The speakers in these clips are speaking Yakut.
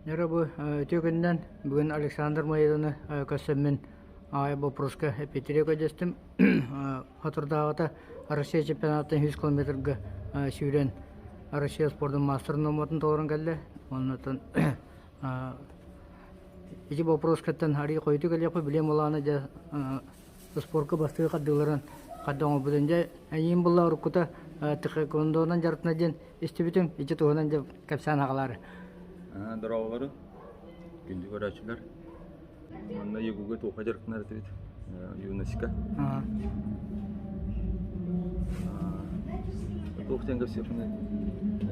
Нөрө бу үтүө күнүнэн бүгүн Александр Моеданы көрсөммүн аайы боппуруска эппиэттириэ көрдөстүм. Соторутааҕыта Россия чемпионатын 100 километрга сүүрэн Россия спордун маастарын нуорматын толорон кэллэ. Оннуттан ити боппуруоскаттан арыый хойутуу кэлиэхпит билиэм улаана дьэ спорка бастакы хардыыларын хардыы оҥорбутун дьэ эйиин булла уруккута тхэквондонан дьарыктана диэн истибитим ити туһунан дьэ кэпсээн аҕалаары Дорооболору, күндү көрөөччүлэр. Манна ЕГУга туохха дьарыктанар этибит? Юностька. Туох диэн кэпсиэхпиний?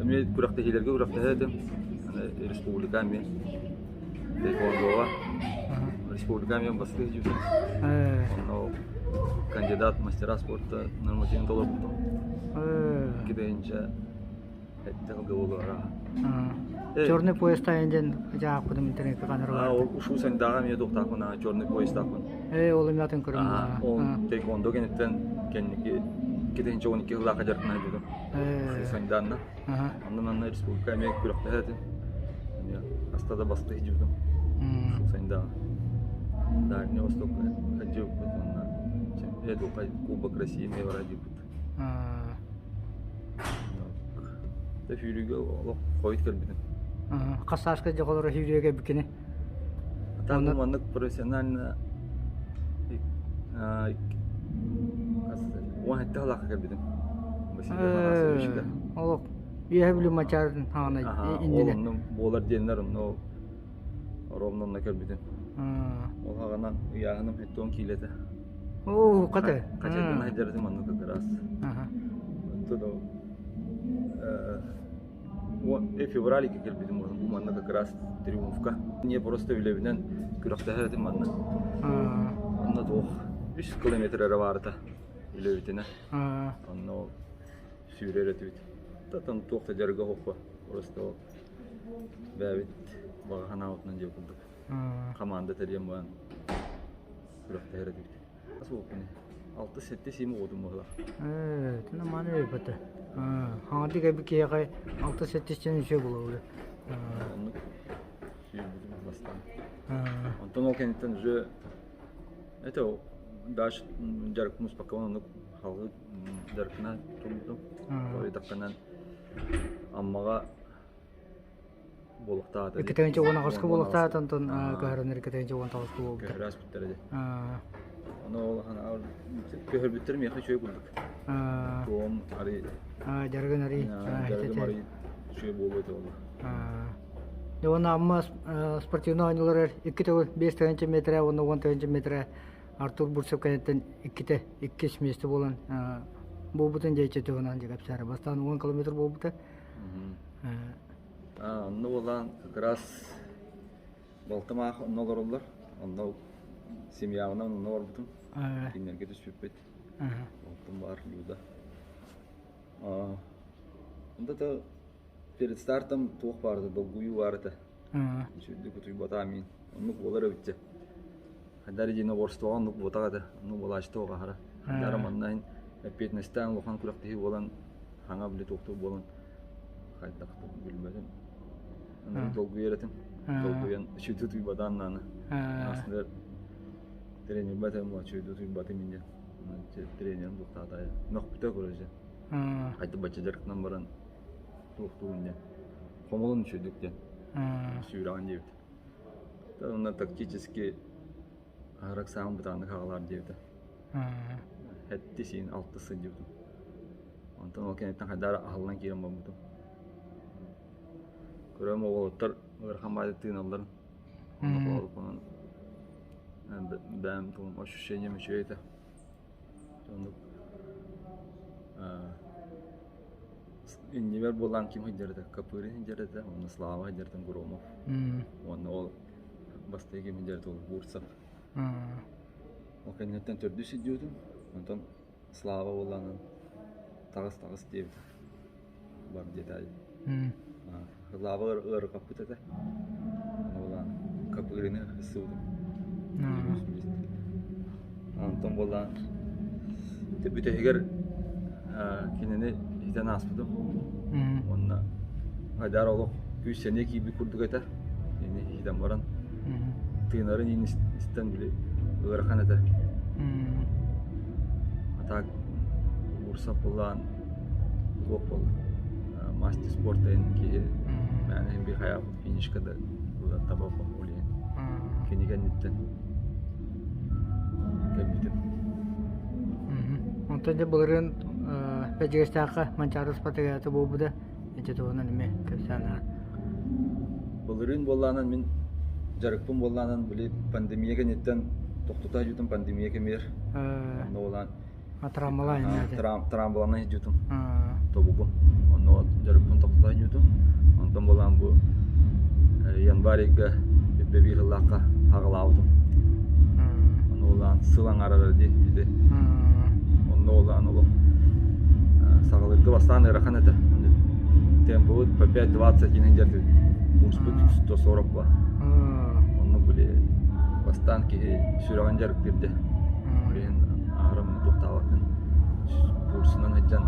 Эмиэ күрэхтэһиилэргэ күрэхтэһэ этим. Республика эмиэ Тхэквондоҕа республика эмиэ бастыыр дьүһүн. Онно кандидат мастера спорта нормативын толорбутум. Кидэйинчэ Черный пояс тайын диэн дьаахпытым интернетке ханар А ол ушу сэндаҕа эмиэ туохтаахпын а черный поястаахпын. Ээ ол эмиэ атын көрүҥ Ол тхэквондо кэнниттэн кэнники 2012 сыллаахха дьарыктана сылдьыбытым. Саньдаанна. Онно манна республика эмиэ күрэхтэһэ этим. Эмиэ хаста да баста сылдьыбытым. Ушу Саньдаҕа. Дальний Востокка сылдьыбыппыт уонна Кубок России эмиэ бара сылдьыбыппыт. Сүүрүүгэ олох хойут кэлбитим. Хас сааска дьоҕолоро сүүрүүгэ кэлбиккини? Там маннык профессионально 17 сылаахха кэлбитим. Василий Афанасьевичка. Олох үөһэ Бүлүү Мачаарын хаҕана иннинэ. Ол онно буолар диэннэр онно ровно онно кэлбитим. Ол хаҕанан ыйааһыным 70 киилэтэ. Оо, хата. Хачайдан сылдьарытым оннук как раз. Оттон февраль кэлбитим бу манна как раз триумфка. Не просто үлэбинэн күрэхтэһэр этим манна. Онно туох 3 километр эрэ баарыта үлэбитинэ. Онно сүүрэр этибит. Татан туох да дьарыга суохпа. Просто бэйэбит баҕа санаабытынан диэ курдук. Команда тэрийэн баран күрэхтэһэр этибит. Суохпун 6-7 сиим оҕотум быһыылаах. Ээ, итиннэ мааны өйбөтө. Хаҥатык эбит киһиэхэ 6-7 син үчүгэй буолар. Оннук сүүрбүтүм бастаан. Онтон ол кэнниттэн уже это дальше дьарыкпын успокоен оннук халгыы дьарыкпынан турбутум. Тоҕо Аммаҕа буолуохтаата. 2 10 аҕыска буолуохтаата, онтон көһөрөннөр 2 10 9-ка буолбута. Көһөрө ааспыттара дии. Ону ол көһөрбүттэр миэхэ үчүгэй курдук. Туом арый дьарыгын арый дьарыгым арый үчүгэй буолуо этэ ол. Дьэ уонна Амма спортивнай оонньууларыгар икки төгүл 5 тыһыынча метрэ уонна 10 тыһыынча метрэ Артур Бурцев кэнниттэн иккитэ иккис миэстэ буолан буолбутун дьэ туһунан дьэ кэпсээри. Бастаан 10 километр буолбута. Онно буолан как раз балтым аах онно олороллор. Онно семьябынан онно олорбутум. Кинилэргэ түспүппүт. Балтым баар Люда. Онто да перед стартом туох баарыта, долгуйуу баар этэ. Үчүгдүк утуйбатаҕым мин. Оннук буолар эбит дьэ. Хайдары диэн оборствоҕа оннук буотах этэ. Оннук буолааччы оҕаһара. Хайдары манна иһин эппиэтинэстээн улахан күрэхтэһии буолан, хаҥа били туохтуур буолан хайдах билбэтим. Оннук долгуйар этим. Долгуйан үчүгдүк утуйбатаҕым нааны. Ааснар тренербат этим, үчүгдүк утуйбатым инньэ. Тренерим туохтаата мөхпүтэ короче. Хайдах бачча дьарыктанан баран туохтуун диэн. Хомолун үчүгдүк диэн. Сүүрэҕин диэбит. Онно тактически аһарак саамын бытааннык хаалаар диэбитэ. Хэттис иин алтыс сылдьыбытым. Онтон ол кэнниттэн хайдах эрэ аһыллан киирэн барбытым. Көрөм оҕолоттор ыарахан баайда тыыналларын. Онно бэйэм тугум ощущением үчүгэй этэ. Оннук иннибэр буолан ким сылдьар этэ Копырин сылдьар этэ уонна Слава сылдьар этэ Громов уонна ол бастакы ким сылдьар этэ ол Бурцев ол кэнниттэн төрдүс сылдьыбытым онтон Слава буоллаҕына таҕыс таҕыс диэбитэ бар диэтэ Слава ыарырҕаппыт этэ Ону Копырины ылсыбытым Онтон буоллаҕына бүтэһигэр кинини иһитэн ааспытым уонна Айдар олох күүс-сэниэ киирбит курдук этэ. киирэн баран тыынарын иин истэн били ыарахан этэ. А так Бурсап буоллаан туох буолла мастер спорта киһи мээнэ иһин би хайаабыт финишка да таба ол иһин кини кэнниттэн кэлбитим. Онтон дьэ былырыын Бэдьигэстээххэ Манчаары спартакиадата буолбута. Ити туһунан эмиэ кэпсээн аһар. Былырыын буоллаанан мин дьарыкпын буоллаанан били пандемия кэнниттэн тохтото сылдьыбытым пандемия кэмигэр. Онно буолаан травмалана сылдьыбытым тобугум. Онно дьарыкпын тохтото сылдьыбытым. Онтон буолаан бу январь ыйга биир сыллаахха аҕалаабытым. Онно буолаан сыл аҥаарара дии ити. Онно буолаан олох саҕалыырга бастаан ыарахан этэ. Темпобут по 5.20 иһин дьэрдик курспут 140 ба. Онно били бастаан киһи сүрэҕин дьарыктыыр дэ. Билигин аарам туохтаабатын курсунан сылдьан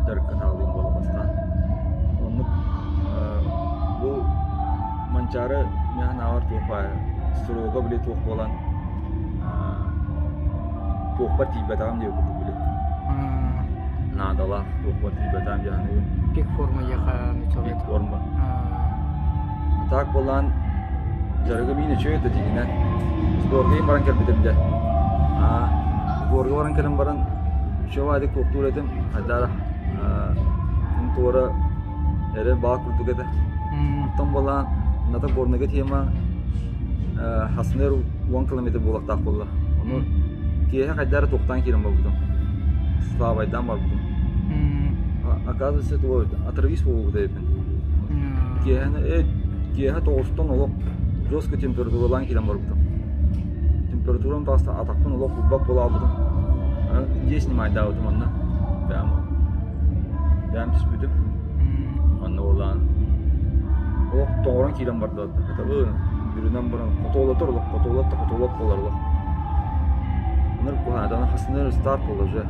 дьарыкка таалыым буола бастаан. Оннук бу Манчаары мин санаабар туох баар срога били туох буолан туохпар тиийбэтэҕим диye курдук били. Наадалаах туохпар тиийбэтэҕим дии саныыбын. Пик форма яха Пик форма. А так буолан дьарыгым иин үчүгэй да дьиҥинэн. Сборга баран кэлбитим дьэ. Сборга баран кэлэн баран үчүгэй туохтуур этим. Хайдара туора эрэ баа курдук этэ. Оттон буолан ната горныга тема хаснер 10 километр буолуохтаах буолла. Ону киэһэ хайдары туохтаан киирэн барбытым. Славайдаан барбытым. Оказывается, это отрывист буолбут эбиппин. Киэһэни киэһэ тоҕустан олох жестко температуралаан киирэн барбытым. Температурам таҕыста атахпын олох булбат буолаабытым. Дьиэ снимайдаабытым онно. Прямо. Бэйэм түспүтүм. Онно буолаан олох тоҕорон киирэн барда хатабы бүрүнэн баран хотуолатар олох хотуолат да хотуолат буолар олох. Онор куһаатана хасыныр старт буолла уже.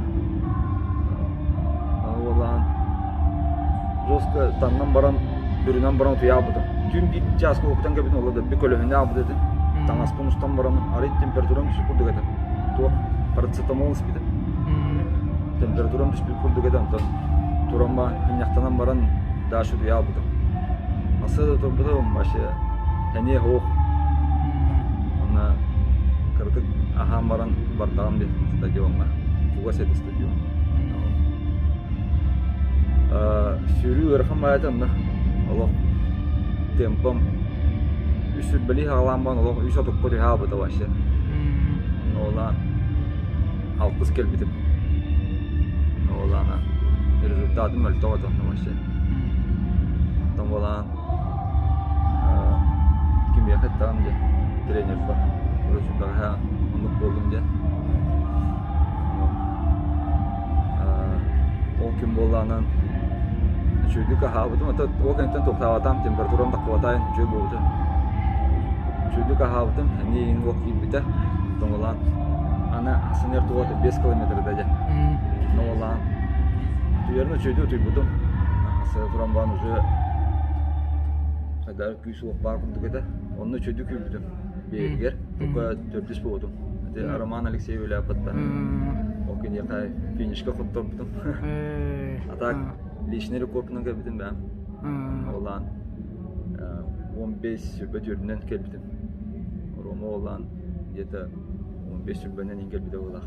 Аны буолаан жестко таннан баран бүрүнэн баран утуйаабытым. Түүн биир чааска уһуктан кэбитин оло да көлөһүнэ аабыт этим. Таҥаспын устан баран арый температурам түсүп курдук этэ. Туох парацетамол испитим. Температурам түспүт курдук этэ онтон туран мунньахтанан баран дальше утуйаабытым. Асы да турбутум вообще эниэ суох. Онно кыратык аһаан баран бардаҕым дии стадиоҥҥа. Чугас этэ стадион. Сүүрүү ыарахан баайата онно олох темпом үс сүрбэлии саҕалаан баран олох үс отукка түһэ хаалбыта вообще. Онно олаан алтыс кэлбитим. Олаана результатым мөлтөх этэ онно вообще. Оттон буолаан кимиэхэ эттэҕим диye тренербар. Короче, бэҕэһээ оннук буоллум диэн. Ол күн буоллаҕынан үчүгэйдик аһаабытым, ата ол кэнниттэн туохтаабатаам, температурам таххыбатаайын үчүгэй буолбута. Үчүгэйдик аһаабытым, эмиэ иҥ уох киирбитэ. Тоҥолаан аны сынньар туота 5 километрда дьэ. Тоҥолаан утуйарын үчүгэйдик утуйбутум. Сыа туран баран уже хайдах күүс уох баар курдук этэ. Онно үчүгэйдик күүрбүтүм биэригэр. Только төрдүс буолбутум. Ити Роман Алексеев үлээппэттэ. Ол киниэхэ финишка хотторбутум. А так личный рекордунан кэлбитим бэйэм. Олаан 15 сүрбэ түөрдүнэн кэлбитим. Рома олаан где-то 15 сүрбэнэн иин кэлбитэ буоллах.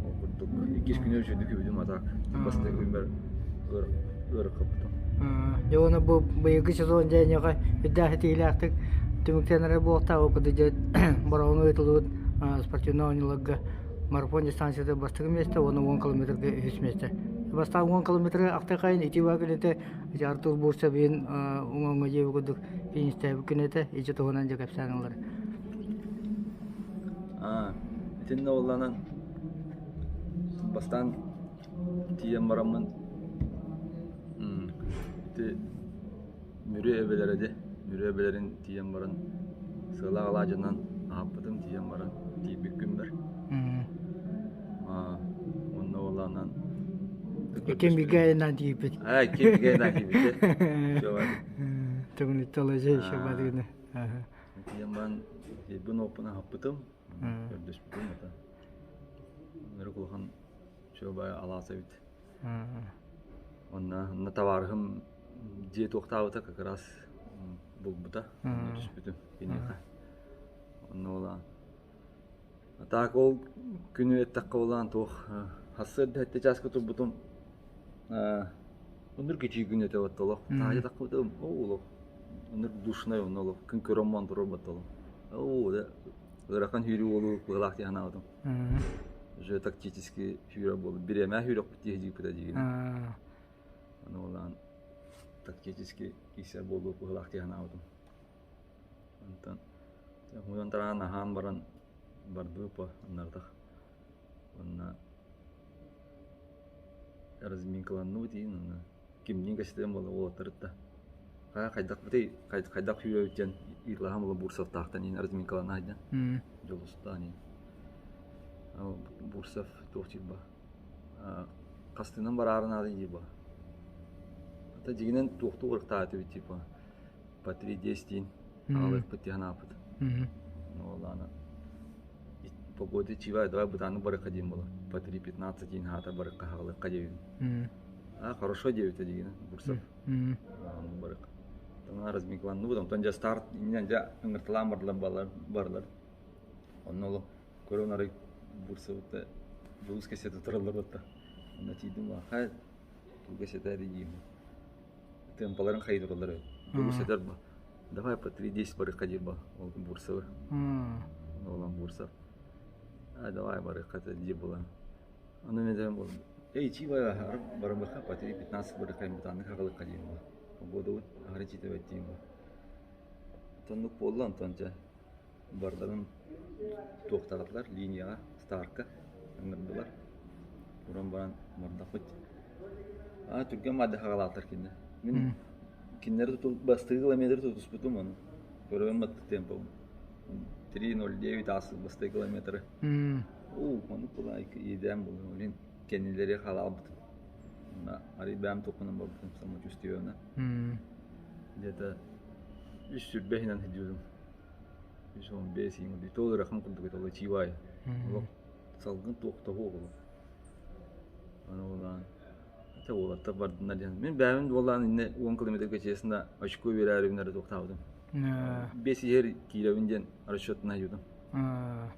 Ол курдук иккис күнү үчүгдүк күбүтүм а так бастакы күммэр ыарырҕаппытым. Дьэ уонна бу быйылгы сезон дьэ эйиэхэ үрдээх ситиһиилээхтик түмүктэнэрэ буолуохтаах. Ол курдук дьэ Бороҕоҥҥо ыытыллыбыт спортивнай оонньууларга марафон дистанцията бастакы миэстэ уонна 10 километрга үһүс миэстэ. Бастаан 10 километры ахтыахайын ити баа күнэтэ ити Артур Бурцевин уҥуоҥҥа диэбит курдук финистээбит күнэтэ ити туһунан дьэ кэпсээн ылар. Итиннэ буоллаҕына бастаан тиийэн бараммын ити Мүрү эбэлэрэ дии Мүрү эбэлэрин тиийэн баран сыалаах алаадьынан аһаппытым тиийэн баран тиийбит күммэр онно буоллаҕынан Иккиэн бииргэ айаннаан тиийбит. Иккиэн бииргэ айаннаан тиийбит. Тымныттала же еще бадыгына. Тиийэн баран сиэбин уоппун аһаппытым, көрдөспүтүм это. Ынырык улахан чуобай алаас эбит. Онно онно табаарыһым дьиэ туохтаабыта как раз булбута, онно түспүтүм киниэхэ. Онно улаан А так ол күнү эттэххэ улаан туох сарсыарда сэттэ чааска турбутум оннур кичии күн этэ баттолох таһырдьа таххыбытым оо олох оннур душнай онно олох күн көрөн турар баттолох оо да ыарахан сүүрүү буолуу быһыылаах дии санаабытым уже тактически сүүрэр буолу бириэмэ сүүрөхпүт дии дьииппитэ диигин аны улаан тактически киирсэр буолуу быһыылаах дии санаабытым Онтон уһуйан тараан аһаан баран бардыбыт аннартах уонна разминкаланныбыт иин уонна кимниин кэпсэтэн буолла уолаттарытта хайа хайдахпытый хайдах сүүрэбит диэн ыйыталаһан буолла Бурсовтаахтан иин разминкалана сылдьан Дьулустаан иин Бурсов туох диир ба хастыынан бараары наада диир ба ата дьиҥинэн туохтуу ырыктаатыбыт типа по 3.10 диин аҕалыахпыт дии санаабыт. Уоллаана погода чивай давай бытааны барыкка диэн буолар. По 3.15 диин хаата барыкка хаалыахха диэбитим. А, хорошо диэбитэ дигин Бурсов. Аны барык. Тана разминкаланныбыт, онтон дьэ старт иннинэн дьэ ыҥырталаан бардылар барлар. Онно олох көрөн арай Бурсовытта Дьулус кэсиэтэ тураллар батта. Онно тиийдим хай туга сэтээри диим. Темпаларын хайдыраллар эбит. Дьулус этэр ба давай по 3.10 барыахха диир ба ол Бурсовы. Олан Бурсов. А давай барыахха диир буолан. Аны мен этем буолан эй чи бара барымыхха по 3.15 барыахха бытааннык хагалыкка диир ба. Погодабыт аһары читебет диир ба. Оннук буолла онтон дьэ Бардарын туохтаатылар линияҕа старка ыҥырдылар. Туран баран мордахпыт. Аа түргэн маадда хаҕалаатар кинилэр. Мин кинилэри туту бастакы километры тутуспутум ону. Көрөбүн баттык темпобун. 3.09 аас бастакы километры. Уу, ону кула иэдээн буолла. Блин, кэннилэри халаабытым. Арый бэйэм туохпунан барбытым самочувствиебына. Где-то үс сүрбэ иһинэн сылдьыбытым. 315 иҥ то ыарахан курдук этэ чивай олох салгын туох тоһуох олох аны улаан это уолаттар бардыннар диэн мин бэйэбин буоллаан иннэ 10 километрга честно очко биэрээрибин эрэ туохтаабытым бес иһэр киирэбин диэн расчетына юдум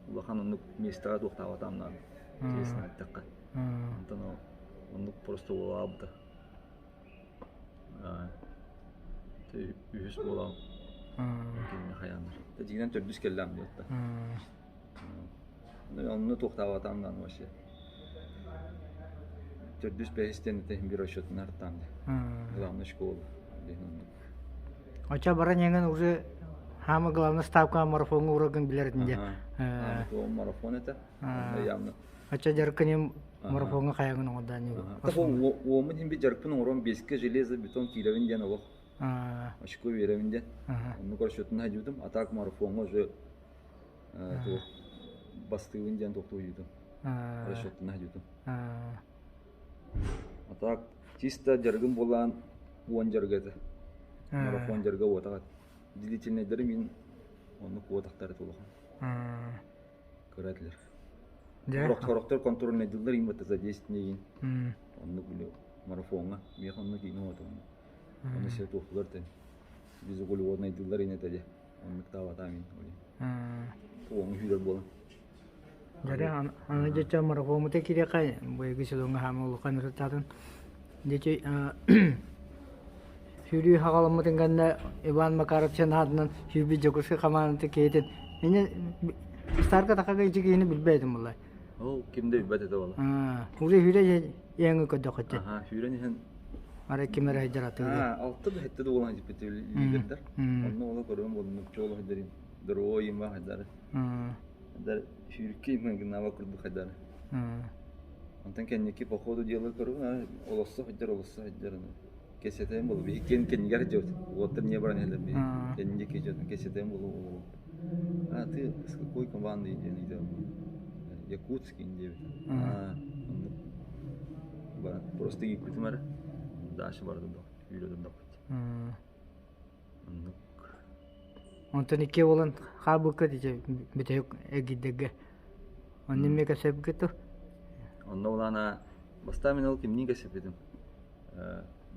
улахан оннук миэстэҕэ туохтаабатаам наада честно эттэххэ онтон оннук просто уолаабыта Үһүс буолан кинини хайааннар. Дьиҥинэн төрдүс кэллэм диэтэ. Онно туохтаабатаам даҕаны вообще. Төрдүс бэһис диэн этэ иһин биир расчетун артаам дии. Главная школа диэн оннук. Оча баран иҥэн уже хаама главная ставка марафоҥҥа урагын билэр этин дии. Марафон этэ. Явно Ача дьарыккын марафоҥҥа хайаҥын оҥордоон Уоммун иһин дьарыкпын оҥорон биэскэ железо бетон киирэбин диэн олох очко биэрэбин диэн. Оннук расчетун хайдыбытым. А так марафоҥҥа уже туох бастыыбын диэн тохтуйдум. Расчетун хайдыбытым. А так чисто дьарыгым буолаан уон дьарыга этэ. Марафон дьарыга уотаҕат. Длительнайдары мин оннук уотахтар этэ улахан. Кыра этилэр. Сорохтор контрольнайдыыллар им за 10 дней. Оннук били марафоҥҥа миэхэ оннук иҥэ отонно. Ону все туохтулар тэн. Безуглеводнайдыыллар ин этэ Оннук таабатаам ин. Уоҥу сүүрэр буолан. Дьэ аны дьэ марафоммута кириэхэ быйылгы сезоҥҥа хаама улахан ырытаатын дьэ Сүүрүү хаҕаламмытын кэннэ Иван Макаров аатынан сүүрбүт Дьокуускай хамаандата киһитин инньэ старка тахага ити киһини билбэт этим буолла. Ол ким да билбэт этэ буолла. Уже сүүрэ иэҥи көрдөхөттө. Аха, сүүрэн иһэн Ара ким эрэ сылдьар атыылыы. Алта да хэттэ да буолан сиппит лидердэр. Онно ола көрөн болдум чооло хайдарым. Здоровой има хайдары. Хайдар сүүрүккэ има гынава курдук хайдары. Онтон кэнники по ходу дела көрүн олоссо хайдар олоссо хайдар Кэсэтэн болу биһи кен кэннигэр дьот уоттар не баран иһэлэр биһи кэнниге кэжет кэсэтэн болу а ты с какой команды диэн ыйда Якутский диэбит а оннук баран просто ииппитим эрэ дальше бардым да үйрөдүм даппыт. Оннук. Онтон икки буолан хаалбыкка дии бүтэһик эргийдэргэ. Онно эмиэ кэпсэппиккит дуо? Онно улаана бастаан мин ол кимниин кэпсэппитим?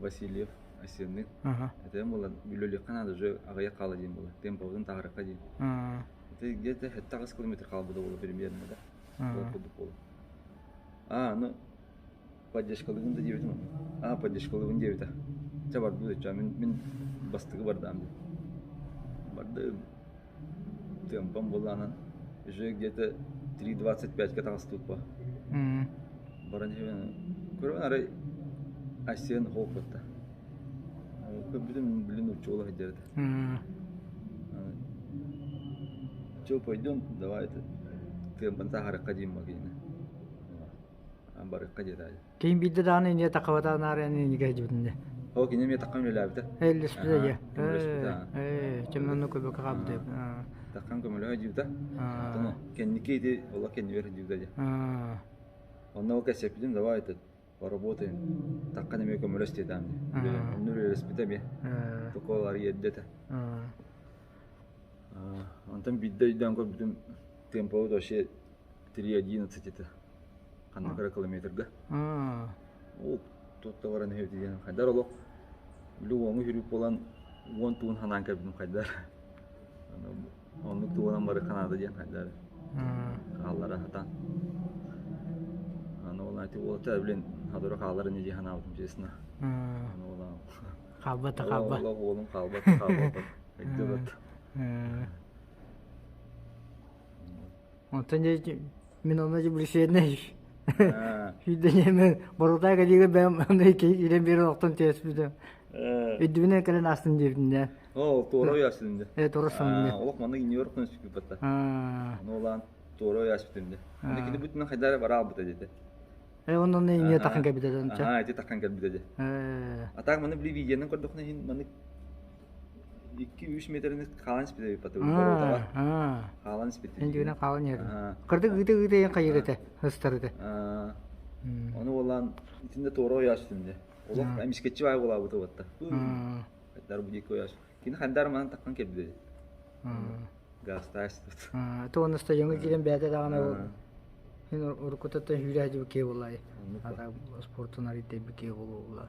Васильев Асенныын. Этим буолан үлэлиэххэ наада уже аҕыйах хаала диэн буолар. Темповын таһаарыахха диэн. Это где-то 7 километр хаалбыта буолуо примерно да. Ол курдук буолуо. А, ну поддержкалыгын да диэбитим. А, поддержкалыгын диэбитэ. Чэ бардыбыт ычча мин мин бастакы бардаам диэн. Бардым. Темпом булаанан уже где-то 3.25-ка таҕыстыбыт Баран иһэбин көрөбүн арай Айсен хооппутта. Көрбүтүм блин учуола сылдьар этэ. Чё, пойдем, давай это темпын таһаарыахха диим макиина. Барыахха диэтэ. Киин биирдэ даҕаны инньэ таххабатаҕын аара иннигэ сылдьыбытын О, кини эмиэ таххан үлэлээбитэ. Эллиспитэ дьэ. Ээ, чөмөннө көбөкө хаалбыта. Таххан көмөлөһө дьиибитэ. Оттон кэнники ити ола кэннибэр дьиибитэ дьэ. Онно ол кэпсэппитим, давай этот поработаем. Таххан эмиэ көмөлөс диэтаам дии. Онно үлэлэспитэ эмиэ. Токол арыйа этэ. Онтон биирдэ өйдөөн көрбүтүм темповый вообще 3.11 этэ. Ханнык эрэ километрга. Ол туотта баран иһэбит диэн хайдар олох били уоҥу хүрүк буолан уон туун ханаан кэлбитим хайдар. Оннук тугунан бары ханаада диэн хайдар. Хааллара хатан. Аны ол ити уолата блин хадора хаалар ини дии ханаабытым честно. Аны ол Хаалбата хаалба. Олох уолум хаалбат хаалбат. Өйдөбөт. Онтон дьэ мин онно дьэ билсиэннэй сүүрдэнэммин борутаа кэлиигэ бэйэм аны киирэн биэрэн охтон түһэспитим. Өйдүбүнэн кэлэн аастын диэбитинэ. Оо, туора уйаастын дэ. Э, туора саҥын Олох маннык иннибэр охтон сүппүт Ону улаан туора уйааспытым дэ. Аны кини бүтүнэн хайдары бара албыта деді. Э, онон инне тахын кэлбитэ донча. Аа, ити таххан кэлбитэ дэ. А так маны били видеонан көрдөхүнэ иһин маннык 2-3 метрини хаалан испит эбит боруотаҕа. Хаалан испит. Эндигинэн хаалан иһэр. Кырдык ыыта-ыыта иһэн хайыр этэ, ыстар этэ. Ону буолан итиннэ туора ойоостум дэ. Олох эмискэччи баай буолаабыта буотта. Хайдар бу диэки ойоос. Кини хайдар манан таххан кэлбит. Гаастаастыт. То онно стадиоҥҥа киирэн бэйэтэ даҕаны Хин уруккутаттан сүүрээдьи киһи буоллай. Ата спортун арыйдайбы киһи буолуолла.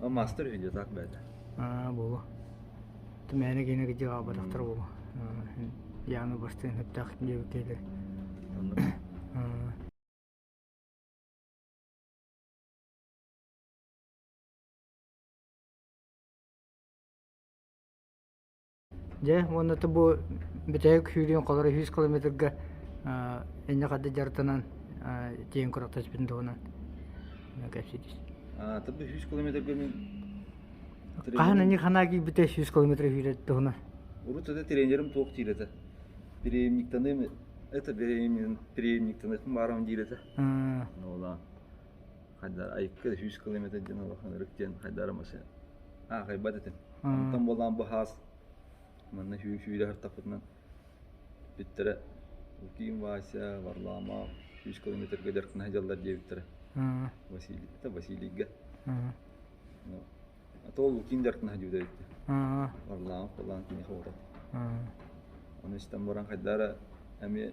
Мастер үһү так бэйэтэ. Аа буолу. Түмээнэ киинэ кидьи хаалбатахтар буолу. Яны бастыын хөптөөх диэбиккэ Дьэ уонна бу бүтэһик сүүрүүн холоро 100 километрга инньэ хадда дьарыктанан тиийэн күрэхтэспитин туһунан кэпсиир. Табы 100 километрга мин Хаһан инник ханаа киирбитэ 100 километр сүүрэр туһунан. Урут это тренерим туох диир этэ. Преемниктаным это преемниктаныхым баарым диир этэ. Ну хайдар айыкка 100 километр диэн улахан ырык диэн хайдарым асы аахайбат этим. Онтон буолан бу хаас манна сүүрэ сыртахпытынан бүттэрэ Лукин Вася, Варламов 100 километрга дьарыктана сылдьаллар диэбиттэрэ. Василий, это Василийга. А то Лукин дьарыктана сылдьыбыта эбит. Варламов буолан киниэхэ буолар. Ону истэн баран хайдара эмиэ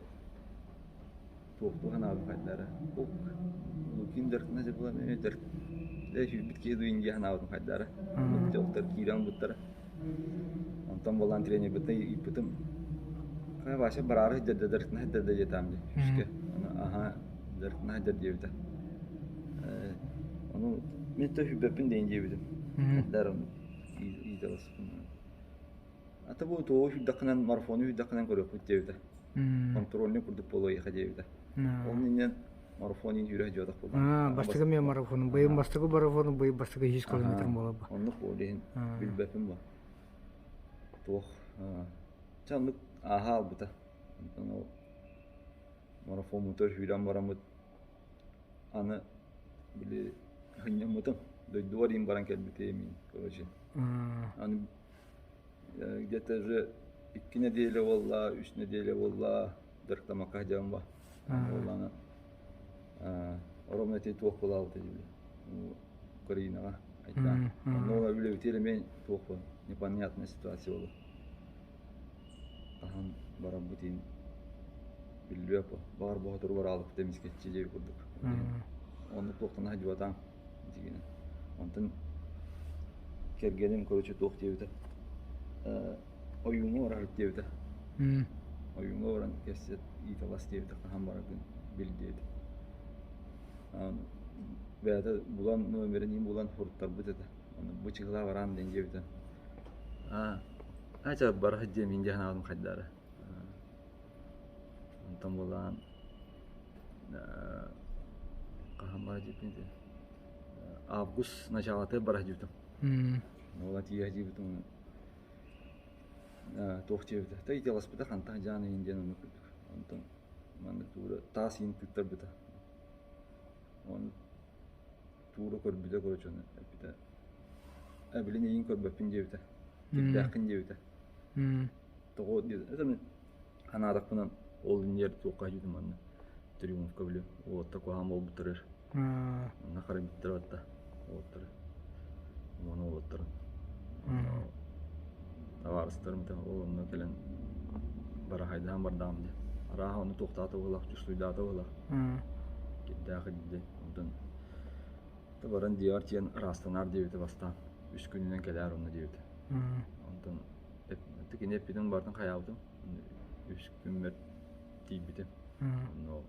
Туохтуу санаабын хайдара. Ок, Лукин дьарыктана дьабылан эмиэ дьарык ээ сүүрбүт киһи дуу индия санаабытым хайдара. Дьолтор киирэн ылбыттара. Онтон буолан тренербиттэн ыйыппытым. Хайа Вася бараары сылдьар дьарыктана сылдьар да диэтаам дии күүскэ. Аны аһаа дьарыктана сылдьар диэбитэ. Ээ ону мин то сүүрбэппин диэн диэбитим. Хайдара ыйыталаспын. Ата бу туоҕу сүүрдэххинэн, марафону сүүрдэххинэн көрүөхпүт диэбитэ. Контрольный курдук буолуо диэбитэ. Ол иннинэн марафон иин сүүрэ сылдьыбатах буоллаҕым. Бастакы мен марафону, быйыл бастакы марафону, быйыл бастакы 100 километр буолар. Оннук буол иһин билбэппин бу. Туох чэ оннук ааһа албыта. Онтон ол марафоммутугар сүүрэн бараммыт аны били хынньаммытым. Дойдубар иин баран кэлбитим короче. Аны Где-то уже икки нэдиэлэ буолла, үс нэдиэлэ буолла дьарыктаммакка сылдьабын ба. Буоллаҕына ровно ити туох буолаабыта дии Украинаҕа айдаан. Онно үлэбитигэр эмиэ туох Непонятная ситуация буолла. Хаһан барарбыт иһин биллибэт бо. Баҕар боотуру бараалыппыт эмискэччи диэбит курдук. Оннук туохтан сылдьыбатаҕым дьиҥинэн. Онтон кэргэним короче туох диэбитэ ойууҥҥа барарбыт диэбитэ. Ойууҥҥа баран кэссиэт ыыталас диэбитэ хаһан бараргын бил диэбитэ. Бэйэтэ булан номерин иһин булан суруттарбыт этэ. Ону бу чыһылаа бараан диэн диэбитэ. Аа, чэ бара сылдьыам мин дии санаабытым хайдары. Онтон булаан хаһан бара дьиэбитин ити август началатыгар бара сылдьыбытым. Ол тиийэ сылдьыбытым туох диэбитэ та итиэласпыта хантан дьаан иһин диэн оннук курдук. Онтон маннык туура таас иһин тыыттарбыта. Оны туура көрбүтэ короче ону эппитэ э билин эйигин көрбөппүн диэбитэ. Кирдээххин диэбитэ. Тоҕо диэбитэ. Это мин ханаатахпынан ол иннигэр туохха дьүтүм манна триумфка били уолаттар куһаҕан буолбуттарыгар онно харайбыттара батта уолаттары уону уолаттарын табаарыстарым ол онно кэлэн барахайдаан бардаҕым дии арааһа ону туохтаата быһыылаах чувствуйдаата быһыылаах кирдээх илдьи онтон баран дьиэҕэр тиийэн ыраастанаар диэбитэ бастаан үс күнүнэн кэлээр онно диэбитэ онтон кини эппитин барытын хайаабытым үс күммэр тиийбитим онно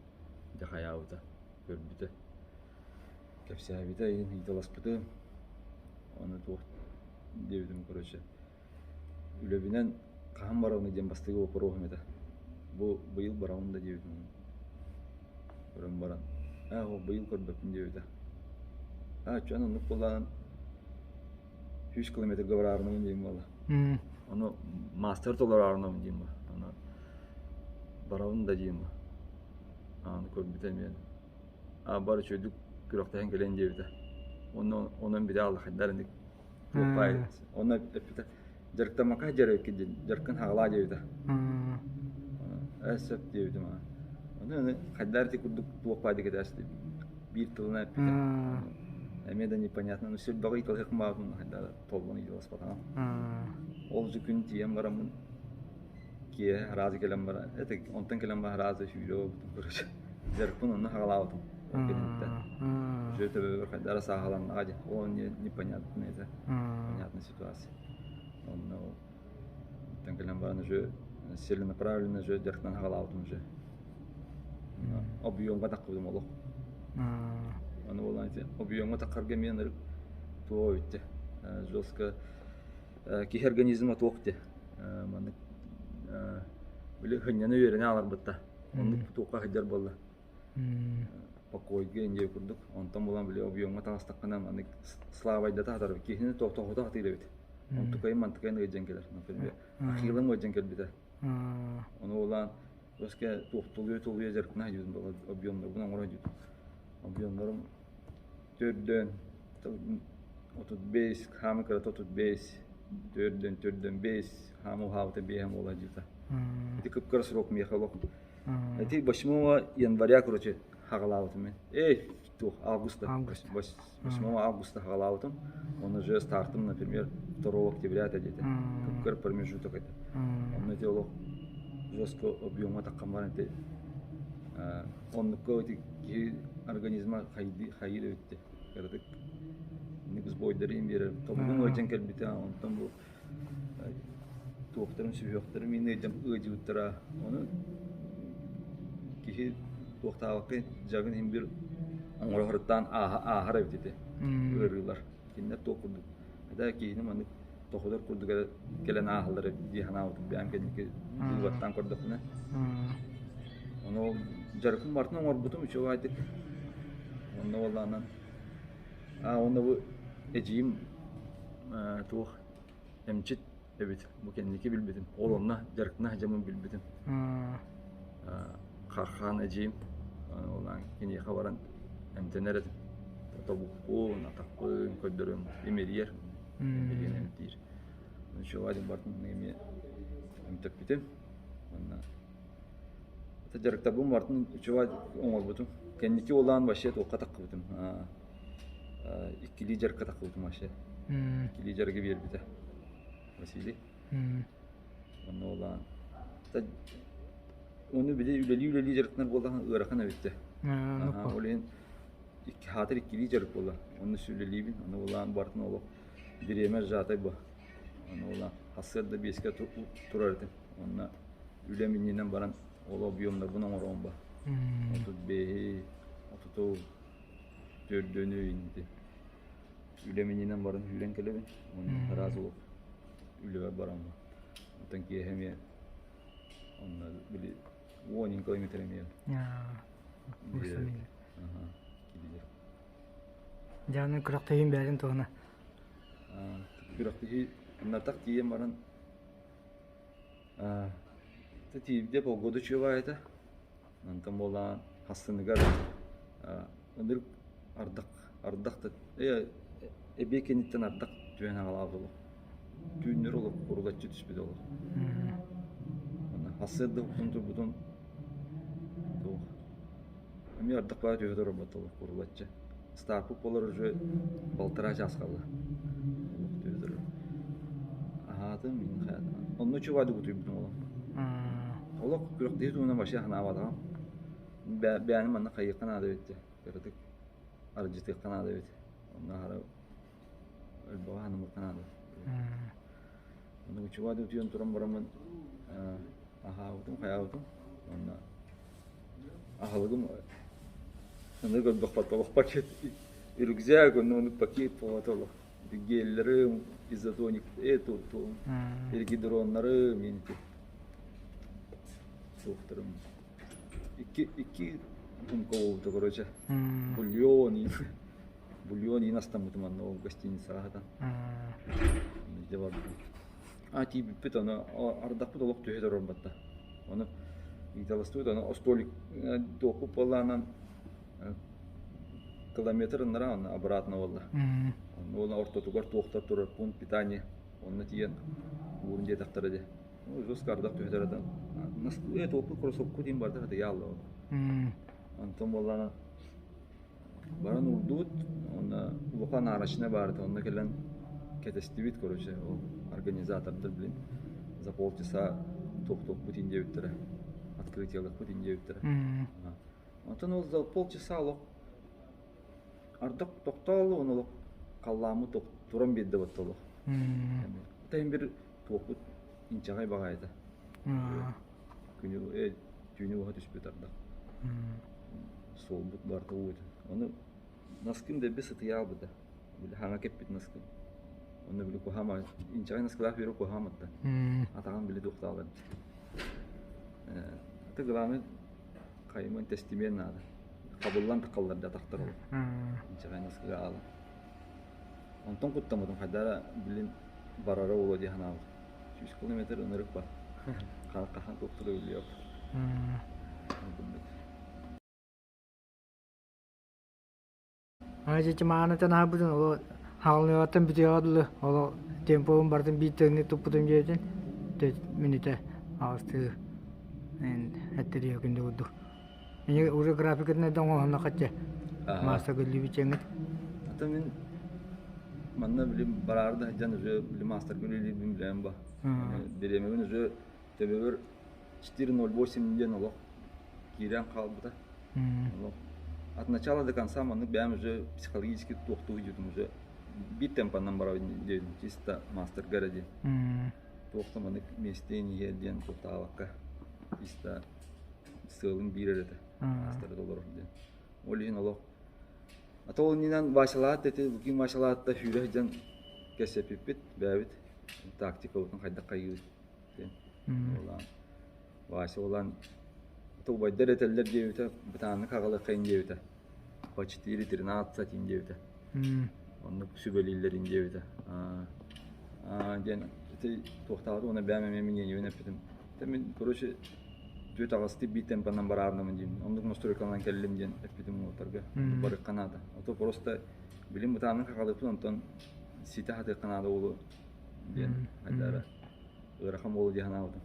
дьэ хайаабыта көрбүтэ кэпсээбитэ ыйын ыйыталаспытым ону туох диэбитим короче үлэбинэн хаһан барабын диэн бастакы боппуруоһум этэ бу быйыл барабын да диэбитим көрөн баран ээ ол быйыл көрбөппүн диэбитэ аа чуон оннук буоллаҕын 100 километрга бараарынабын диэн буолла ону мастер толораарынабын диэн буолла ону барабын да диэн буолла ааны көрбүтэ эмиэ а бар үчүгэйдик күрэхтэһэн кэлэн диэбитэ онно онон били аллахайдар инник туохпай онно эппитэ дьарыктаммакка дьарыккын диэн дьарыккын хаҕалаа диэбитэ ээ сөп диэбитим аа ону хайдаар ити курдук туох баайдык этээсти биир тылынан эппитэ эмиэ да непонятно ну сүрбэҕи ыйыталаһыахпын баҕарбытым хайдаа толлон ыйыталаспатаҕым ол же күн тиийэн бараммын киэһэ араас кэлэн баран это онтон кэлэн баран араас сүүрэ буолбутум короче дьарыкпын онно хаҕалаабытым ол кэнниттэн уже төбөбөр хайдара сааһыланнаҕа дии ол непонятно это понятная ситуация онно оттон кэлэн баран уже целенаправленно уже дьарыктан хаҕалаабытым уже объемга таххыбытым олох аны буолан ити объемга таххарга эмиэ ынырык туох эбит жестко киһи организма туох диэ маннык били хынньана үөрэнэ ааларбытта оннук туохха сылдьар буолла покойга индия курдук онтон булан били объемҥа таҕыстаххына маннык слабайдата сатар киһини тохтохото сатыыр эбит онтукайын мантыкайын ыалдьан кэлэр например ахилым ыалдьан кэлбитэ ону улаан өскө туохтулуйа тулуйа дьарыктана сылдьыбытым объемнарбын оҥоро сылдьыбытым объемнарым төрдөн 35 хаамы кырата 35 төрдөн төрдөн 5 хаамы уһаабыта биэһэм уола дьыта ити кып-кыра срок миэхэ олох ити 8 января короче хаҕалаабытым мен эй туох августа 8 августа хаҕалаабытым он уже стартым например 2 октября это где-то кып-кыра промежуток это онно ити олох жестко объемҥа таххан баран ити оннукка ити киһи организма хайыы эбитти кыратык инник сбойдары им биэрэр тобугум ыалдьан кэлбитэ онтон бу туохтарым сүһүөхтэрим иин ыалдьыбыттара ону киһи туохтаабакка дьагын иһин бир оҥоро ааһар эбит ити ыарыылар кинилэр туох курдук это киһини маннык тоходор курдук эрэ кэлэн ааһаллар эбит дии санаабытым бэйэм кэнники быыбаттаан көрдөхпүнэ ону ол дьарыкпын барытын оҥорбутум үчүгэйдик онно буоллаҕына аа уонна бу эдьиийим туох эмчит эбит бу кэнники билбитим ол онно дьарыктана сылдьаммын билбитим Хархаан эдьиийим ол киниэхэ баран эмтэнэр этим тобукпун атахпын көрдөрөн имэрийэр имэрийэн эмтиир ничего диэн бардым эмиэ эмтэппитим уонна дьарыктарбын бартын үчүгэй оҥорбутум кэнники уолаан вообще туохха таххыбытым иккилии дьарыкка таххыбытым вообще иккилии дьарыгы биэрбитэ. Василий. Онно улаан. Ону били үлэлии-үлэлии дьарыктанар буоллаҕына ыарахан эбит дьэ. Ол иһин икки хаатыр иккилии дьарык буолла. Онно сүлэлиибин, ону улаан бартын олох бириэмэ сжатай бу. Ону улаан сарсыарда биэскэ турар этим. Онно үлэм иннинэн баран ол объемнарбын оҥороон ба. 35-и, 30 төрдөнү иннити. Үлэм иннинэн баран сүүрэн кэлэбин. Онно араас олох үлэбэр баран ба. Оттон киэһэ эмиэ онно били 10 километр эмиэ. Дьааны күрэхтэһиин бэйэтин туһуна. Күрэхтэһии Нартах тиийэн баран тиийдэ погода үчүгэй этэ. Онтон буолаан хассыныгар ынырык ардах ардах да эбиэ кэнниттэн ардах түһэн аҕалаабыт олох. Түүннэри олох курулаччы түспүт олох. Сарсыарда уһуктан турбутум туох эмиэ ардах баар түһэ турарбат олох курулаччы. Стаарпыт буолар уже балтараа чаас хаалла. Олох түһэ турар. Аһаатым, мин хайаатым. Онно үчүгэй утуйбутум олох. Олох күрэхтэһии туһунан вообще санаабатаҕым. Бэйэни манна хайыахха наада эбит дии. Кыратык аралдьытыахха наада эбит. Онно аһара Өлбөҕө ханымыкка наада. Онно учугай да утуйан туран бараммын аһаабытым, хайаабытым. Онно аһылыгым аны көрдөхпөт олох пакет рюкзак, онно ону пакет буолбата олох. Геллерым, изотоник, эту, регидроннарым, инти. Суохтарым. Икки, икки сумка буолбута, короче. Бульон, Бульон иин астаммытым онно ол гостиницаҕа сытан. Дьэ барбытым. А тиийбиппит ону ардахпыт олох түһэ турар батта. Ону ыыталастыбыт ону остуолик туохпут буоллаанан километр ыннара онно обратно буолла. Онно уола ортотугар туохтар турар пункт питания онно тиийэн уурун диэтэхтэрэ дии. Ну жестко ардах түһэ турар Москве туохпут кроссовку диэн барда хатыйаалла. Онтон буоллаана Баран уурдубут уонна улахан арочная баарыта онно кэлэн кэтэстибит короче ол организатордар блин за полчаса туох-туохпут иһин диэбиттэрэ открытиелыахпыт иһин диэбиттэрэ. Онтон ол за полчаса олох ардах тохтоолу уонна олох халлааммыт туран биэрдэ батта олох. Тайын бир туохпут инчэҕэй баҕайыта. Күнү түүнү уһа түспүт ардах. Суолбут барыта уу этэ. Ону наскым дэлби сытыйаабыта. Били хаҥа кэппит наскым. Онно били куһаама инчэҕэй наскылаах үөрэ куһааматта. Атаҕым били туохтаалар эбит. Это главное хайымын тестимиэн наада. Хабыллан тахаллар да атахтар ол. Инчэҕэй наскыга аала. Онтон куттаммытым хайдара билин барара буолуо дии санаабыт. 100 километр ынырык бар. Хахан туохтура билиэп. Аны маанытан аһабытын оло хаалыныгаттан бүтүөҕэ дылы оло темпобун барытын биир тэҥник туппутум диэтин мүнүүтэ аҕыстыы эттэриэ күндү курдук. Эни уже графикатын да оҥоһунна хачча мааса көрүлүбүт Ата мин манна били бараары да сылдьан уже били маастарга үлэлиирбин билэм ба. Бириэмэбин уже төбөбөр 4.08 диэн олох киирэн хаалбыта. Олох от начала до конца маннык бэйэм уже психологически туохтуу сылдьыбытым уже биир темпанан барабын диэн чисто маастарга эрэ диэн. Туох да маннык миэстэ иһэр диэн туохтаабакка чисто сыалым биир эрэ этэ. Маастары толорор диэн. Ол иһин олох А то ол иннинэн Васялаат эти Лукин Васялаатта сүүрэ сылдьан кэпсэппиппит, бэйэбит тактикабытын хайдах хайыыбыт диэн. Уолаан Вася уолаан это убайдар этэллэр диэбитэ, бытааннык аҕалыаххайын диэбитэ. По 4.13 диэбитэ. Оннук сүбэлииллэрин диэбитэ. Диэн ити туохтаабыт уонна бэйэм эмиэ мнениебин эппитим. Мин короче түөрт аҕыстыы биир темпанан бараарнамын диэн оннук настройкаланан кэллим диэн эппитим уолаттарга. Барыахха наада. А то просто билим бытааннык хахалыппын онтон ситэ хатыахха наада уолу диэн айдара ыарахан буолу дии санаабытым.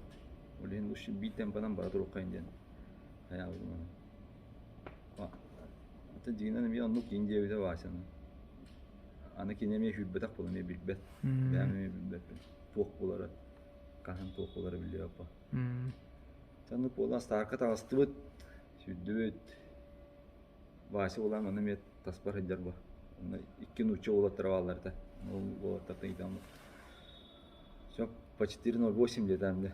Ол иһин лучше биир темпанан бара туруоххайын диэн хайаабытым. Ата дьиҥинэн эмиэ оннук киин диэбитэ Васяны. Аны кини эмиэ сүүрбэтэх буолан эмиэ билбэт. Бэйэм эмиэ билбэппин. туох буолара, хаһан туох буолара биллибэт. Оннук буолан старка таҕыстыбыт, сүүрдүбүт. Вася уолаан манна эмиэ таспар сылдьар буо. Онно икки нуучча уолаттара бааллар этэ. Ол уолаттартан ыйытаммыт. Все, по 4.08 где-то да.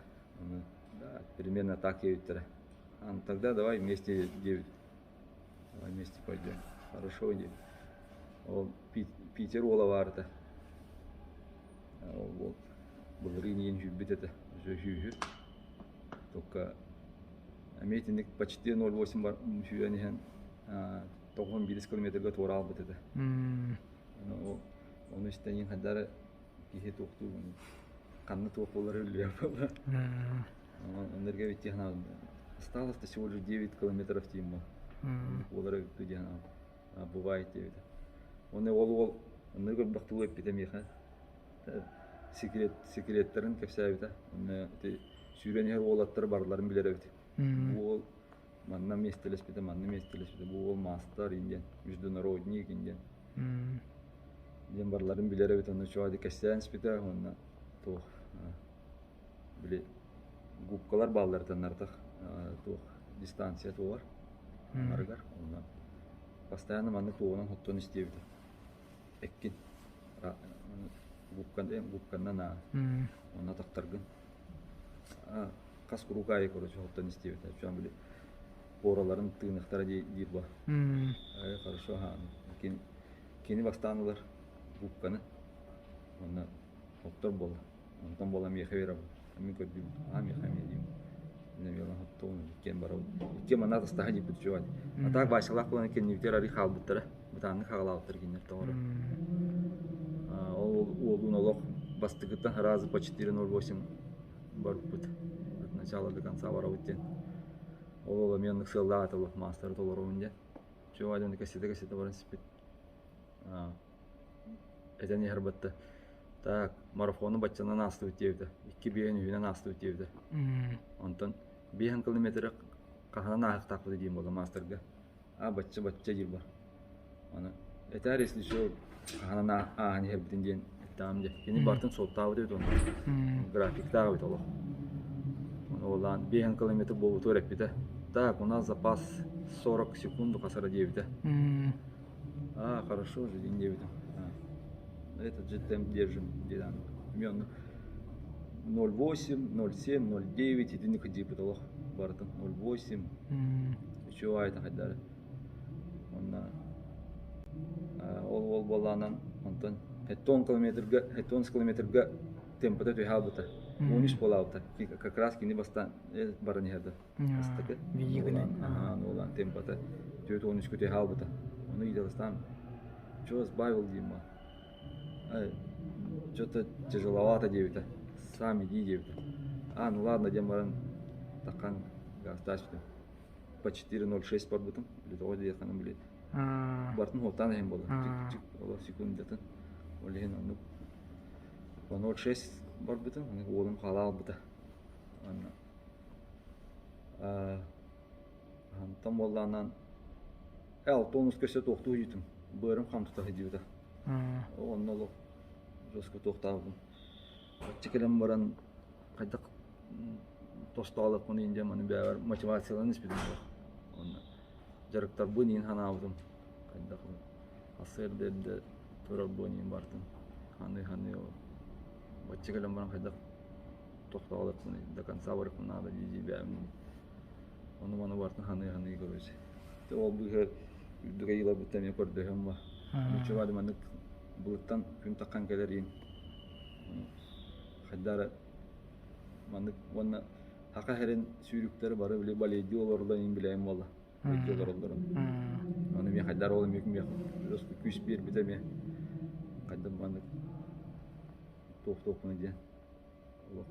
Да, примерно так диэбиттэрэ. А, тогда давай вместе диэбит. Давай вместе пойдем. Хорошо диэбит. Ол Питер уола баар этэ. Ол уол былырыын иин сүүрбүт этэ. Сүүһү. Только эмиэ итинник почти 0,8 сүүрэн иһэн 91 километрга туораалбыт этэ. Ону истэн иһин хайдары киһи туохтуу ханна туох буолара үллүйэр буолла. Оннорго эбит диэн осталось всего лишь 9 километров диим буолара эбит диэн бывает диэбитэ. Оны ол уол онно көрбөх тугу эппитэ миэхэ секрет секреттэрин кэпсээбитэ. Онно ити сүүрэн иһэр уолаттар барыларын билэр эбит. Бу уол манна миэстэлэспитэ, манна миэстэлэспитэ, бу уол маастар индиэн, международник индиэн. Диэн барыларын билэр эбит, онно чугаһы кэпсээн испитэ уонна туох били губкалар баалларыттан артах туох дистанция туолар арыгар онно постоянно маннык туоҕунан хоттон истиэбитэ эккин губкан губканнан аа онно тахтаргын хас куруук аайы короче хоттон истиэбитэ чуан били пораларын тыыныхтара диир ба хорошо кини бастаан ылар губканы онно оттор буолла онтон буола миэхэ биэрэбин мин көрдүүм аа миэхэ эмиэ диим мин эмиэ хоттоҕун иккиэн барабын иккиэн манна атастаһа диэбит үчүгэй а так Васялаах буолан кэннибитигэр арый хаалбыттара бытааннык хаҕалаабыттар кинилэр тоҕоро ол уолун олох бастакыттан сразу по 4.08 барбыт от начала до конца барабыт диэн ол ол эмиэ оннук сыаллаах этэ маастары толоробун диэн чуо диэн кэссэтэ-кэссэтэ баран сиппит этэн иһэр батта так марафону баччанан аастыбыт диэбитэ икки биэһин үһүнэн аастыбыт диэбитэ онтон биэһин километры хаһан ааһыахтаахпыт диэн буолла маастарга а бачча бачча диир бар аны этээр если что хаһан ааһан иһэрбитин диэн эттэҕим дьэ кини бартын суоттаабыт эбит онно графиктаах эбит олох ону биэһин километр буолбутугар эппитэ так у нас запас 40 секунд хасара диэбитэ А, хорошо же, диэн диэбитим. Этот же темп держим диэн. Эмиэ онно 0,8, 0,7, 0,9 итинник диэбит олох барытын 0,8 үчүгэй аайытын хайдары. Онно ол ол буоллаанан онтон 10 километрга 10 километрга темпата түһэ албыта. 13 буолаабыта. Как раз кини бастаан баран иһэрдэ. Бастакы Уолаан темпата 43 күтэ хаалбыта. Ону идеалыстаан чего сбавил диим Что-то тяжеловато диэбитэ. Сам иди диэбитэ. А, ну ладно диэн баран таххан газтаачпытым. По 4.06 барбытым. Или тоҕо диэххинэ били. Бартын хуоттаан иһин буолла. Олох секундатын. Ол иһин оннук по 0.6 барбытым. Уолум хаалаалбыта. Онно Онтон буоллаҕынан 6 көсө туохтуу иһитим, быарым хам тута сылдьыбыта. Онно олох жестко туохтаабытым. Оччо кэлэн баран хайдах тостоолохпун диэн маны бэйэбэр мотивацияланан испитим олох. Онно дьарыктарбын иин санаабытым. Хайдах сарсыарда эрдэ турарбын иин бартым. Ханыы-ханыы бачча кэлэн баран хайдах тохтоолохпун до конца барыахпын наада дии бэйэм ону маны барытын ханыы-ханыы короче ол быыһа үрдүк айыыларбыттан эмиэ көрдөһөм ба ничего маннык былыттан күн таххан кэлэр иин хайда эрэ маннык уонна хака хэрин сүүрүктэр бары били балейдии олороллор иин билэйим буолла балейдии олороллорун ону эмиэ хайдар ол эмиэ күүс биэрбитэ эмиэ хайдах маннык туох-туохпуна диэн олох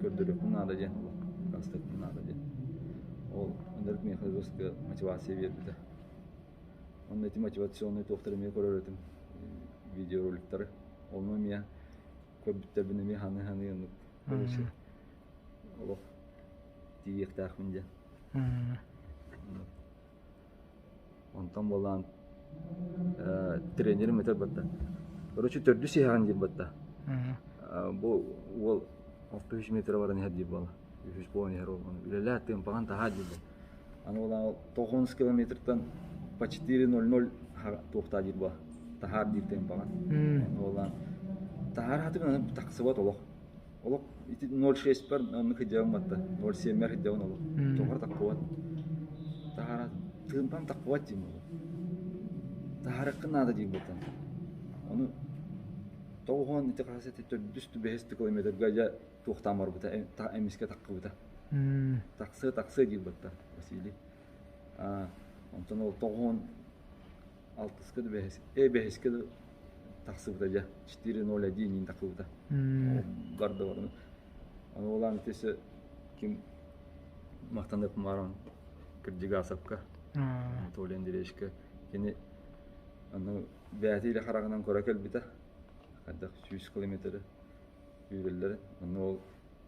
көрдөрүөхпүн наада диэн олох дакаастыахпын наада диэн ол ынырык миэхэ жестко мотивация биэрбитэ онно ити мотивационнай туохтары эмиэ көрөр этим видеороликтары онно эмиэ көрбүттэрбин эмиэ ханыы-ханыы оннук короче олох тиийиэхтээхпин диэн Онтон буолаан тренерим этэр батта. Короче, төрдүс иһэҕин диир батта. Бу уол 6-3 метр баран иһэр диир буолла. Үһүс буолан иһэр ол. Үлэлээ тыымпаҕын таһаа диир буолла. Аны ол 90 километртан по 4.00 туохтаа диир буолла. Таһаар диир тыымпаҕын. Аны ол таһаар хатыгын тахсыбат олох. Олох ити 0.6-пар оннук сылдьабын батта. 0.7-мэр сылдьабын олох. Тоҕор таххыбат. Таһаара тыымпам таххыбат диим буолла. Таһаарыаххын наада диир буолтан. Ону 90 ити хас ити төрдүс бэһис километрга дьэ туохтаан барбыта эмискэ таххыбыта. Тахсыа тахсыа диир батта Василий. Онтон ол 90 алтыска да бэһис бэһискэ да тахсыбыта дьэ 4.01 иин тахсыбыта. Барда барыны. Аны улаан итисе ким махтанып маран Кырдьыгасовка Анатолий Андреевичка кини аны бэйэтэ илэ хараҕынан көрө кэлбитэ хайдах 100 километры үүрэллэрин онно ол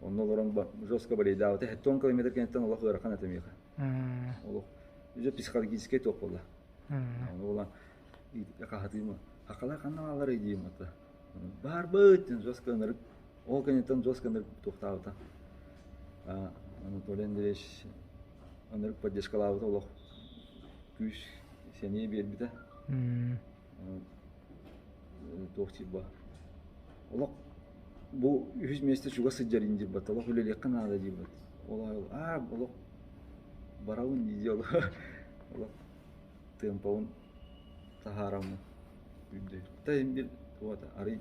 онно олорон жестко болейдаабыта 70 километр кэнниттэн олох ыарахан этэ миэхэ олох уже психологическай туох буолла ону буолан хаһатыыма хахалар ханна баалларый диим ата баарбыт диэн жестко ынырык ол кэнниттэн жестко ынырык туохтаабыта Анатолий Андреевич ынырык поддержкалаабыта олох күүс сэниэ биэрбитэ туох диир олох бу үһүс миэстэ чугас сылдьар ин диирбат олох үлэлиэххэ наада диирбат ол аа олох барабын дии олох олох тыампабын таһаараммын үрдү та бир туота арый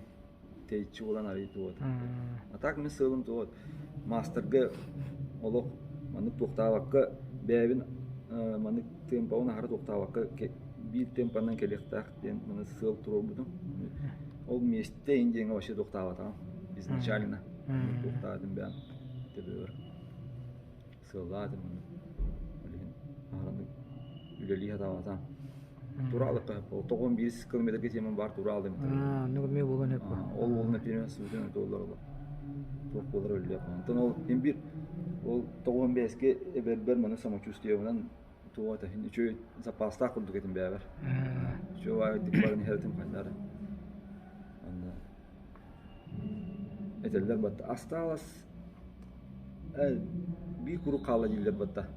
тэйиччи буолан арый туота а так мин сыалым туот маастарга олох маннык туохтаабакка бэйэбин маннык темпабын аһара туохтаабакка биир темпанан кэлиэхтээх диэн маны сыал туруорбутум ол миэстэ ин диэҥҥэ вообще туохтаабатаҕым изначально туохтаатым бэйэм төбөбөр сыаллаатым ол иһин аһараннык үлэлии сатаабатаҕым тураалыкка тоҕон биир километрга тиэмэн баар тураалым Оннук буолан өп ол уолун эпиэмэ суутун туоллар олох туох буолар өллүөх онтон ол иһин биир ол 95-ке эбэрбэр маны самочувствиебынан туох это үчүгэй запастаах курдук этим бэйэбэр үчүгэй аайдык баран иһэр этим хайдары онно этэллэр батта осталось биир куруук хаалла дииллэр батта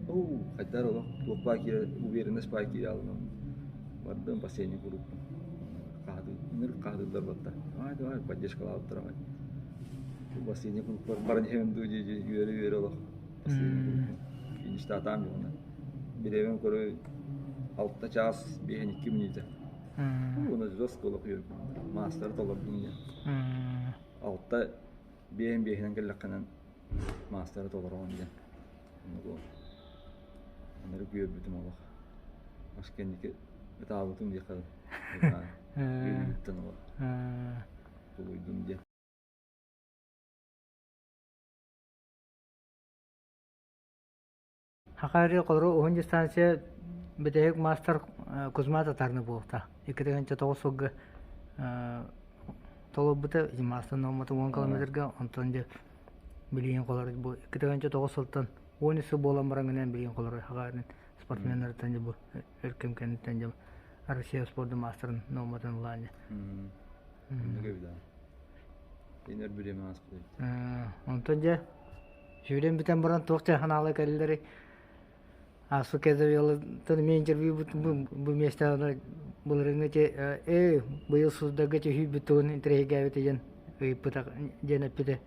оу хайдар олох туох баа киирэ уверенность баа киирэ алына бардым бассейни куруппун хаһытыы хаһытыыллар батта давай давай поддержкалаабыттар аҕай бассейни куруппар баран иһэбин дуу дии дии үөрэ үөрэ олох бассейни куруппун фиништаатаам дьоҥно бириэмэм көрө алта чаас биэһин икки мүнүүтэ уонна жестко олох үөрбүт маастары толордум диэн алта биэһин биэһинэн кэллэххинэн маастары толороҕун диэн оннук оннук үөрбүтүм олох ас кэнники ытаабытым диэххэ үөрүүттэн олох тулуйдум диэн. Хакари холору уһун дистанция бүтэһик маастар Кузьма Татарны буолта. 2009 сылга толорбута маастар номата 10 километрга, онтон дьэ билигин холор бу 2009 сылтан 10 сыл буолан баран билигин холор Хакарин спортсменнарыттан дьэ бу өр кэм кэнниттэн дьэ Россия спордун маастарын номатын ылаан дьэ. Оннук эбит аа. Ин өр бириэмэ ааспыт эбит. Онтон дьэ Сүүрэн бүтэн баран туох ханаала кэллэри ааспыт кэдэбиэлтэн эмиэ интервью бу миэстэҕэ былырыыҥҥы ити ээ быйыл Суздальга түһүүбүт тугун интэриэһиргээбит диэн ыйыппыта диэн эппитэ.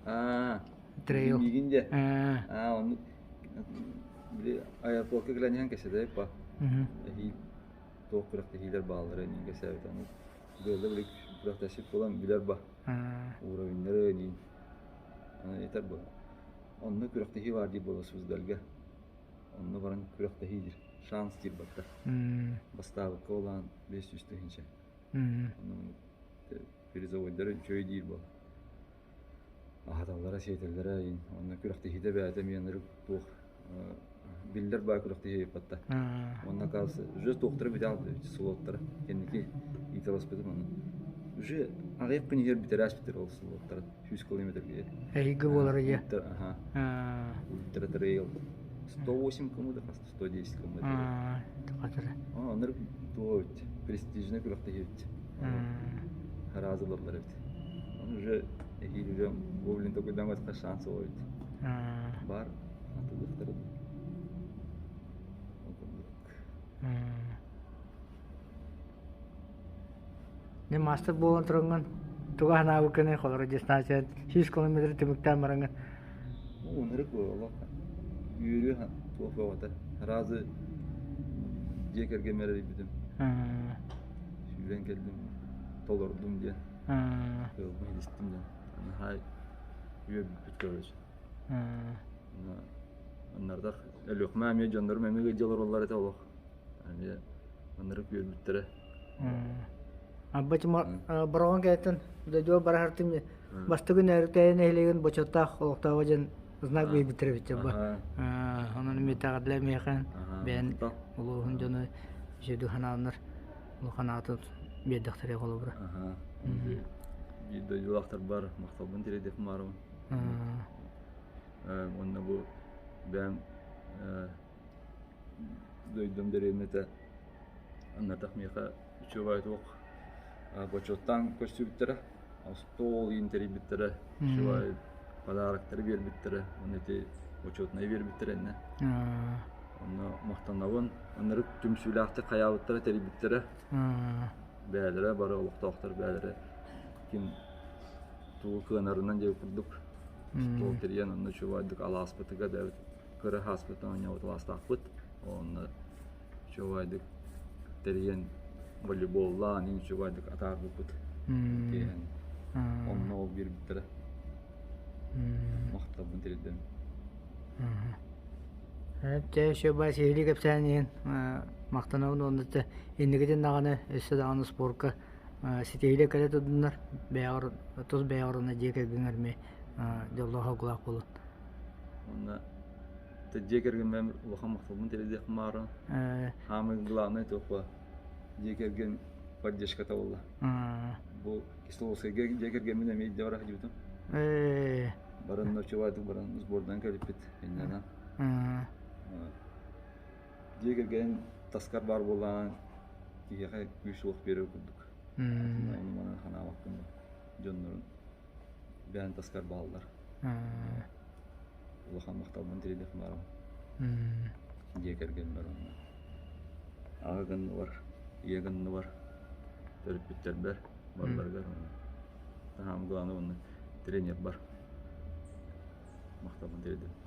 Аа, Трейл. миигин дьэ. Аа, оннук били аэропортка кэлэн иһэн кэпсэтэ па. Эһиил туох күрэхтэһиилэр бааллара иниин кэпсээбит оннук. Быйылда били күрэхтэһсик буолан билэр ба. Уровеннары иниин Этэр буолар. Онно күрэхтэһии баар диир буолар Суздальга. Онно баран күрэхтэһии диир. Шанс диир барда. Бастаабыкка улаан 500 тыһыынча. Онно призовойдары үчүгэй диир буолар. Аһаталлара, сиэтэллэрэ онно күрэхтэһиитэ бэйэтэ эмиэ ынырык туох биллэр баа күрэхтэһии ыйыппатта. Уонна оказывается, уже туохтара бүтэ слоттара. Кэнники ыыталаспытым аны. Уже аҕыйах күн иһэр бүтэрээс бүтэр ол слоттара. 100 километрге. Эһиги буолар ийэ. Ага. Ультра трейл. 108 км да 110 км. Хатыра. Ынырык туох эбит. Престижный күрэхтэһии эбит. Хараазылаллар эбит. Ону уже эһиил уже Гоблин такой даҥатха шанс эбит. Бар атылыктары. Ол курдук. Не мастер буолан тураҥҥын туга санаабыккыный холоро дистанция 100 километр түмүктээн бараҥҥын. Ну, ынырык олох үөрүү туох бөҕөтө. Разы дьиэ кэргэммэр эрийбитим. Сүүрэн кэллим, толордум диэн. Ыалбын илистим диэн. Наһаа үөрбүппүт короче. Аннардах Өлүөхүмэ эмиэ дьоннорум эмиэ ыалдьа олороллор этэ олох. Эмиэ ынырык үөрбүттэрэ. Абба Бороҕон кэлтэн дойдуга бараһартым бастакы Нөөрүктэйэ нэһилиэгин бочуоттаах олохтооҕо диэн знак биэрбиттэр эбит дьэ Онон эмиэ итэҕэллэ миэхэ бэйэн улууһун дьоно үчүгэй санааннар улахан аатын биэрдэхтэрэ холобура. Биир дойдулаахтарбар махталбын тириэрдиэхпин баҕарабын. Уонна бу бэйэм дойдум дэриэбинэтэ аннатах миэхэ үчүгэй туох бочуоттаан көрсүбүттэрэ, остуол иин тэрийбиттэрэ, үчүгэй подароктары биэрбиттэрэ, уонна ити бочуотунай биэрбиттэрэ иннэ. Онно махтанабын. Ынырык түмсүүлээхтик хайаабыттара, тэрийбиттэрэ. Бэйэлэрэ бары олохтоохтор бэйэлэрэ ким тугу кыанарынан диэбит курдук остуол тэрийэн онно үчүгэйдик алааспытыгар бэйэбит кыра хааспытын оонньообут алаастаахпыт. Онно үчүгэйдик тэрийэн волейболлаан иин үчүгэйдик атаарбыппыт. Киэһэн онно ол биэрбиттэрэ. Махталбын тириэрдэбин. Чэ, Шөба сиһилии кэпсээн иһин махтанабын уонна инникитин даҕаны өссө даҕаны спорка ситиһиилэр кэлэ турдуннар бэйэҕэр тус бэйэҕэр уонна дьиэ кэргэҥҥэр эмиэ дьоллоох-соргулаах буолун. Уонна дьиэ кэргэммэр улахан махталбын тириэрдиэхпин баҕарабын. Хаамыы главное туох дьиэ кэргэн поддержката буолла. Бу Кисловодскайга дьиэ кэргэммин эмиэ илдьэ бара сылдьыбытым. Баран ночевать баран сбордан кэлиппит иннэнэн. Дьиэ кэргэн таскар баар буоллаҕына киһиэхэ күүс-уох биэрэр курдук. Ону манан ханаабаккын дьоннорун бэйэн таскар бааллар. Улахан махталбын тириэрдиэхпин баҕарабын. Дьиэ кэргэммэр уонна аҕа гынныбар, ийэ гынныбар, төрөппүттэрбэр барыларыгар уонна таһаам главное уонна тренербар махталбын тириэрдэбин.